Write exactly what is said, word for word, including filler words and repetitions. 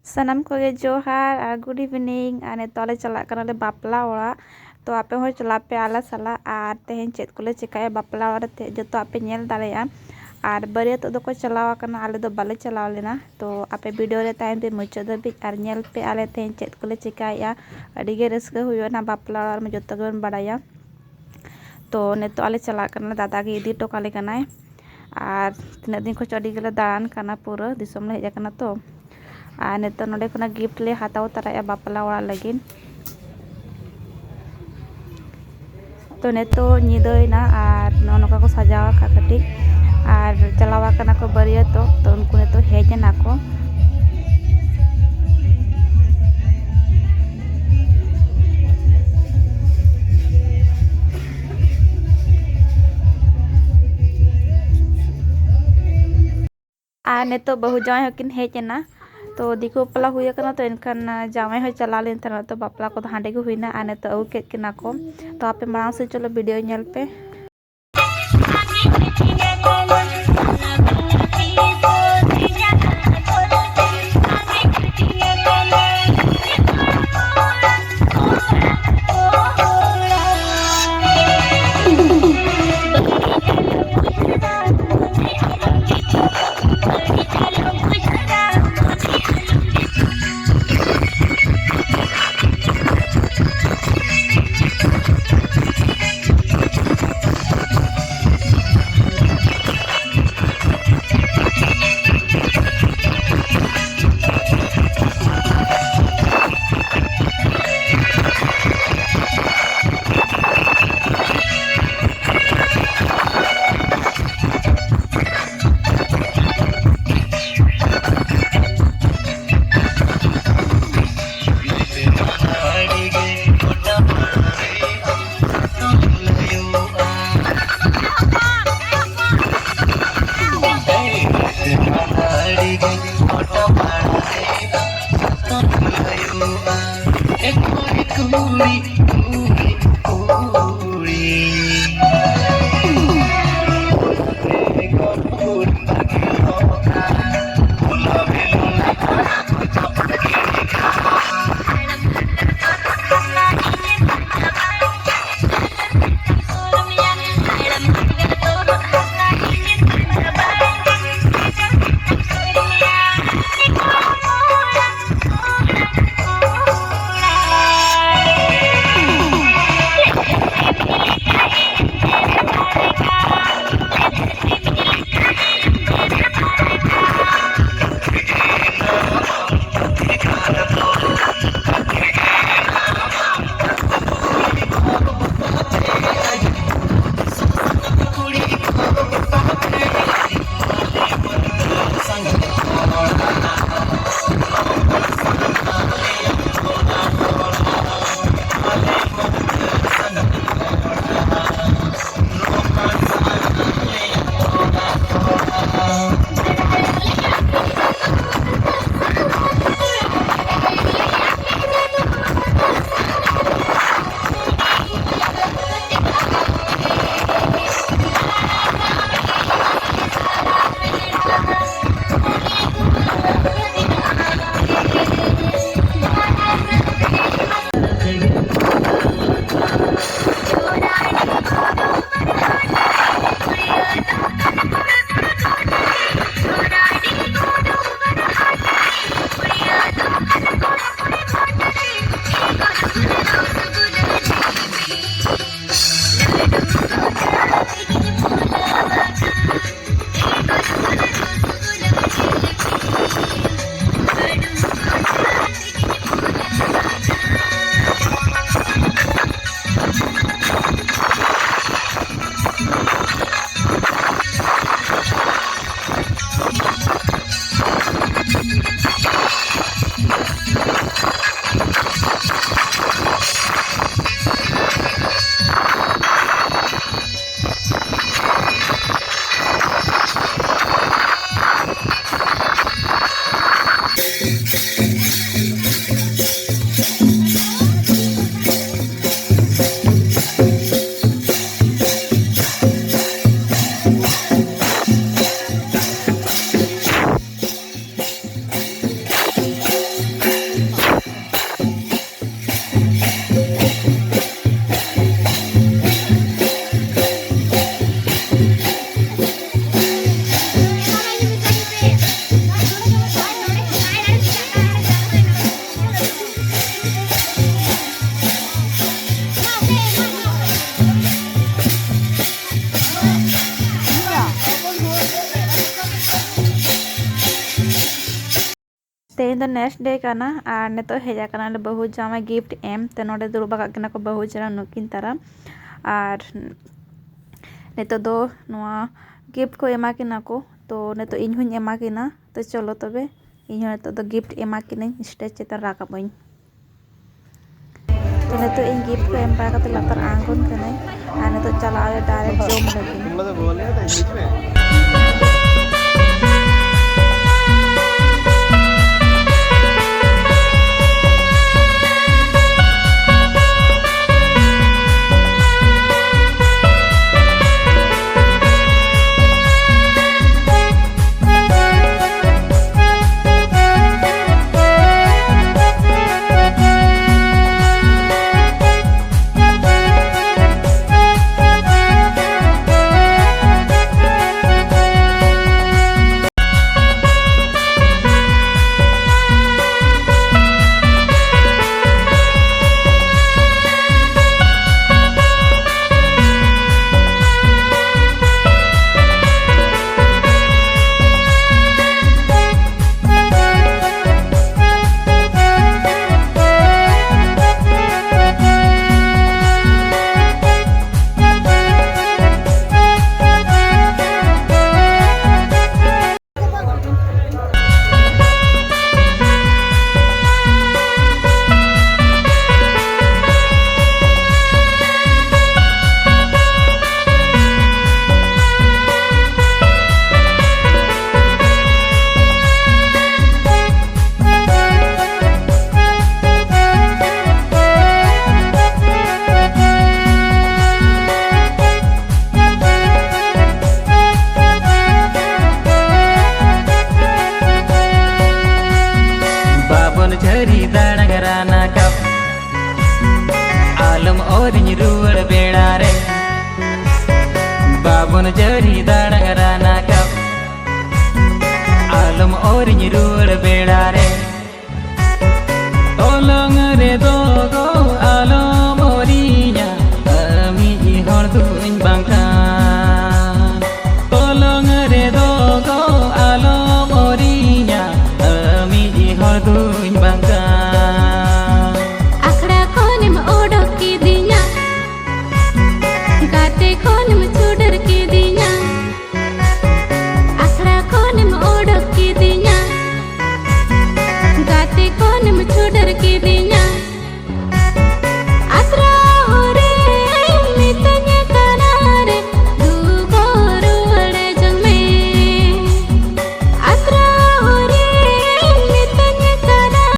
ᱥᱟᱱᱟᱢ ᱠᱚᱜᱮ ᱡᱚᱦᱟᱨ ᱟᱨ good evening᱾ ᱟᱨ ᱱᱤᱛᱚᱜ ᱟᱞᱮ ᱪᱟᱞᱟᱜ ᱠᱟᱱᱟᱞᱮ ᱵᱟᱯᱞᱟ ᱚᱲᱟᱜ, ᱛᱚ ᱟᱯᱮ ᱦᱚᱸ ᱪᱟᱞᱟᱜ ᱯᱮ ᱟᱞᱮ ᱥᱟᱞᱟᱜ᱾ ᱟᱨ ᱛᱮᱦᱮᱧ ᱪᱮᱫ ᱠᱚᱞᱮ ᱪᱮᱠᱟᱭᱟ ᱵᱟᱯᱞᱟ ᱚᱲᱟᱜ ᱨᱮ, ᱛᱮ-, ᱡᱚᱛᱚᱣᱟᱜ ᱯᱮ ᱧᱮᱞ ᱫᱟᱲᱮᱭᱟᱜᱼᱟ᱾ ᱟᱨ ᱵᱟᱹᱨᱭᱟᱹᱛᱚᱜ ᱫᱚᱠᱚ ᱪᱟᱞᱟᱣ ᱟᱠᱟᱱᱟ, ᱟᱞᱮ ᱫᱚ ᱵᱟᱞᱮ ᱪᱟᱞᱟᱣ ᱞᱮᱱᱟ᱾ ᱛᱚ ᱟᱯᱮ video ᱨᱮ ᱛᱟᱦᱮᱱ ᱯᱮ ᱢᱩᱪᱟᱹᱫ ᱫᱷᱟᱹᱵᱤᱡ ᱟᱨ ᱧᱮᱞ ᱯᱮ ᱟᱞᱮ ᱛᱮᱦᱮᱧ ᱪᱮᱫ ᱠᱚᱞᱮ ᱪᱮᱠᱟᱭᱮᱫᱼᱟ᱾ ᱟᱹᱰᱤ ᱜᱮ ᱨᱟᱹᱥᱠᱟᱹ ᱦᱩᱭᱩᱜᱼᱟ ᱱᱟᱦᱟᱜ ᱵᱟᱯᱞᱟ ᱚᱲᱟᱜ ᱨᱮᱢᱟ ᱡᱚᱛᱚ ᱜᱮᱵᱚᱱ ᱵᱟᱲᱟᱭᱟ᱾ ᱛᱚ ᱱᱤᱛᱚᱜ ᱟᱞᱮ ᱪᱟᱞᱟᱜ ᱠᱟᱱᱟᱞᱮ, ᱫᱟᱫᱟ ᱜᱮ ᱤᱫᱤ ᱦᱚᱴᱚ ᱠᱟᱞᱮ ᱠᱟᱱᱟᱭ᱾ ᱟᱨ ᱛᱤᱱᱟᱹᱜ ᱫᱤᱱ ᱠᱷᱚᱱ ᱪᱚ ᱟᱹᱰᱤ ᱜᱮᱞᱮ ᱫᱟᱬᱟᱱ ᱠᱟᱱᱟ, ᱯᱩᱨᱟᱹ ᱫᱤᱥᱚᱢ ᱞᱮ ᱦᱮᱡ ᱟᱠᱟᱱᱟ ᱛᱚ᱾ ᱟᱨ ᱱᱤᱛᱚᱜ ᱱᱚᱰᱮ ᱠᱷᱚᱱᱟᱜ gift ᱞᱮ ᱦᱟᱛᱟᱣ ᱛᱚᱨᱟᱭᱮᱫᱼᱟ ᱵᱟᱯᱞᱟ ᱚᱲᱟᱜ ᱞᱟᱹᱜᱤᱫ᱾ ᱛᱚ ᱱᱤᱛᱚᱜ ᱧᱤᱫᱟᱹᱭᱮᱱᱟ ᱟᱨ ᱱᱚᱜᱼᱚ ᱱᱚᱝᱠᱟ ᱠᱚ ᱥᱟᱡᱟᱣ ᱟᱠᱟᱫ ᱠᱟᱹᱴᱤᱡ᱾ ᱟᱨ ᱪᱟᱞᱟᱣ ᱟᱠᱟᱱᱟ ᱠᱚ ᱵᱟᱹᱨᱭᱟᱹᱛᱚᱜ, ᱛᱚ ᱩᱱᱠᱩ ᱱᱤᱛᱚᱜ ᱦᱮᱡ ᱮᱱᱟ ᱠᱚ᱾ ᱟᱨ ᱱᱤᱛᱚᱜ ᱵᱟᱹᱦᱩ ᱡᱟᱶᱟᱭ ᱦᱚᱸᱠᱤᱱ ᱦᱮᱡ ᱮᱱᱟ᱾ ᱛᱚ ᱫᱤᱠᱩ ᱵᱟᱯᱞᱟ ᱦᱩᱭ ᱟᱠᱟᱱᱟ, ᱛᱚ ᱮᱱᱠᱷᱟᱱ ᱡᱟᱶᱟᱭ ᱦᱚᱸᱭ ᱪᱟᱞᱟᱣ ᱞᱮᱱ ᱛᱟᱦᱮᱱᱟ᱾ ᱛᱚ ᱵᱟᱯᱞᱟ ᱠᱚᱫᱚ ᱦᱟᱸᱰᱮ ᱜᱮ ᱦᱩᱭᱱᱟ᱾ ᱟᱨ ᱱᱤᱛᱚᱜ ᱟᱹᱜᱩ ᱠᱮᱫ ᱠᱤᱱᱟ ᱠᱚ᱾ ᱛᱚ ᱟᱯᱮ ᱢᱟᱲᱟᱝ ᱥᱮᱫ ᱪᱚᱞᱚ video ᱧᱮᱞ ᱯᱮ᱾ ᱛᱮᱦᱮᱧ ᱫᱚ next day ᱠᱟᱱᱟ ᱟᱨ ᱱᱤᱛᱚᱜ ᱦᱮᱡ ᱟᱠᱟᱱᱟᱞᱮ ᱵᱟᱹᱦᱩ ᱡᱟᱶᱟᱭ gift ᱮᱢ᱾ ᱛᱮ ᱱᱚᱰᱮ ᱫᱩᱲᱩᱵ ᱟᱠᱟᱫ ᱠᱤᱱᱟ ᱠᱚ ᱵᱟᱹᱦᱩ ᱡᱟᱶᱟᱭ ᱱᱩᱠᱤᱱ ᱛᱟᱨᱟ᱾ ᱟᱨ ᱱᱤᱛᱚᱜ ᱫᱚ ᱱᱚᱣᱟ gift ᱠᱚ ᱮᱢᱟ ᱠᱤᱱᱟ ᱠᱚ, ᱛᱚ ᱱᱤᱛᱚᱜ ᱤᱧ ᱦᱚᱸᱧ ᱮᱢᱟ ᱠᱤᱱᱟ᱾ ᱛᱚ ᱪᱚᱞᱚ ᱛᱚᱵᱮ, ᱤᱧ ᱦᱚᱸ ᱱᱤᱛᱚᱜ ᱫᱚ gift ᱮᱢᱟ ᱠᱤᱱᱟᱹᱧ, stage ᱪᱮᱛᱟᱱ ᱨᱟᱠᱟᱵ ᱟᱹᱧ᱾ ᱛᱚ ᱱᱤᱛᱚᱜ ᱤᱧ gift ᱠᱚ ᱮᱢ ᱵᱟᱲᱟ ᱠᱟᱛᱮ ᱞᱟᱛᱟᱨ ᱟᱬᱜᱚᱱ ᱠᱟᱹᱱᱟᱹᱧ ᱟᱨ ᱱᱤᱛᱚᱜ ᱪᱟᱞᱟᱜ ᱟᱞᱮ direct ᱡᱚᱢ ᱞᱟᱹᱜᱤᱫ᱾ ᱵᱟᱵᱚᱱ ᱡᱷᱟᱹᱨᱤ ᱫᱟᱲᱟᱝ ᱨᱟᱱᱟ ᱠᱟᱯ, ᱟᱞᱚᱢ ᱚᱨᱤᱧ ᱨᱩᱣᱟᱹᱲ ᱵᱮᱲᱟ ᱨᱮ᱾ ᱵᱟᱵᱚᱱ ᱡᱷᱟᱹᱨᱤ ᱫᱟᱲᱟᱝ ᱨᱟᱱᱟ ᱠᱟᱯ, ᱟᱞᱚᱢ ᱚᱨᱤᱧ ᱨᱩᱣᱟᱹᱲ ᱵᱮᱲᱟ ᱨᱮ᱾ ᱚᱞᱚᱝ ᱨᱮᱫᱚ ᱜᱚ ᱟᱞᱚᱢ ᱚᱨᱤᱧᱟ, ᱟᱢᱤᱡ ᱦᱚᱲ ᱫᱩᱧ ᱵᱟᱝ ᱠᱟᱱ᱾ ᱚᱞᱚᱝ ᱨᱮᱫᱚ ᱜᱚ ᱟᱞᱚᱢ ᱚᱨᱤᱧᱟ, ᱟᱢᱤᱡ ᱵᱟᱝᱜᱟ᱾ ᱟᱠᱷᱲᱟ ᱠᱷᱚᱱᱮᱢ ᱚᱰᱚᱠ ᱠᱤᱫᱤᱧᱟ, ᱜᱟᱛᱮ ᱠᱷᱚᱱᱮᱢ ᱪᱷᱩᱰᱟᱹᱨ ᱠᱤᱫᱤᱧᱟ᱾ ᱟᱠᱷᱲᱟ ᱠᱷᱚᱱᱮᱢ ᱚᱰᱚᱠ ᱠᱤᱫᱤᱧᱟ, ᱜᱟᱛᱮ ᱠᱷᱚᱱᱮᱢ ᱪᱷᱩᱰᱟᱹᱨ ᱠᱤᱫᱤᱧᱟ᱾